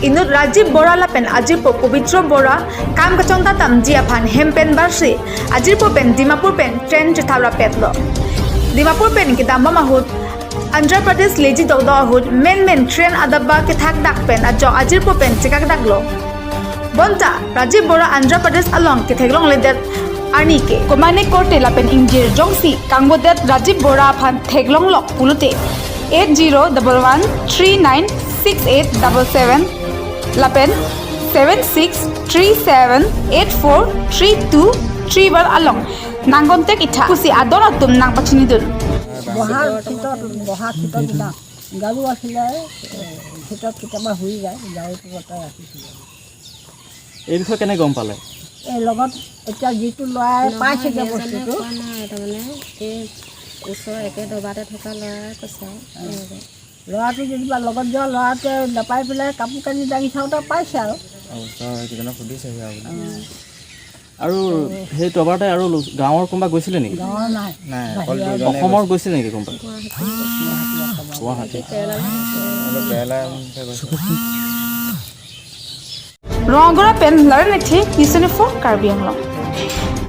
Inut Rajiv Bora lapen ajirpo Pabitra Bora kam kachong tatam jia phan hempen barsi ajirpo pen Dimapur pen train chithabra petlo Dimapur pen ki damba mahut Andhra Pradesh leji dog dog hut men men train adabba ke thak dak pen ajo ajirpo pen chikak daklo Bonta Rajiv Bora Andhra Pradesh along ke theklong ledet arni ke komane korte lapen ingjir jongsi kangbodet Rajiv Bora phan theklong lok pulute 8011396877 lapen 7637843231 along nanggontek itha kusi ador atum nang pachini dun বহা চিটত, বহা চিটত কিবা গাৰু আছিলে, চিটত কেতিয়াবা শুই যায়, গাৰুটো তাতে ৰাখিছিলে। এই বিষয়ে কেনেকৈ গম পালে? এই লগত এতিয়া যিটো ল'ৰাই পাইছেগৈ বস্তুটো। কোৱা নাই, তাৰমানে এই ওচৰৰ একে দবাতে থকা ল'ৰাই কৈছে আৰু এনেকৈ। ল'ৰাটো যেনিবা লগত যোৱা ল'ৰাটোৱে নাপাই পেলাই কাপোৰ কানি দাঙি চাওঁতে পাইছে আৰু। সেইকেইজনক সুধিছেহি আৰু। আৰু সেই দবাতে আৰু গাঁৱৰ কোনোবা গৈছিলে নেকি? গাঁৱৰ নাই। নাই, অকল দুজনে। অসমৰ গৈছিলে নেকি কোনোবা? গুৱাহাটী। কেৰেলা গৈছে। Rongora pen laraneti News 24 Karbi Anglong.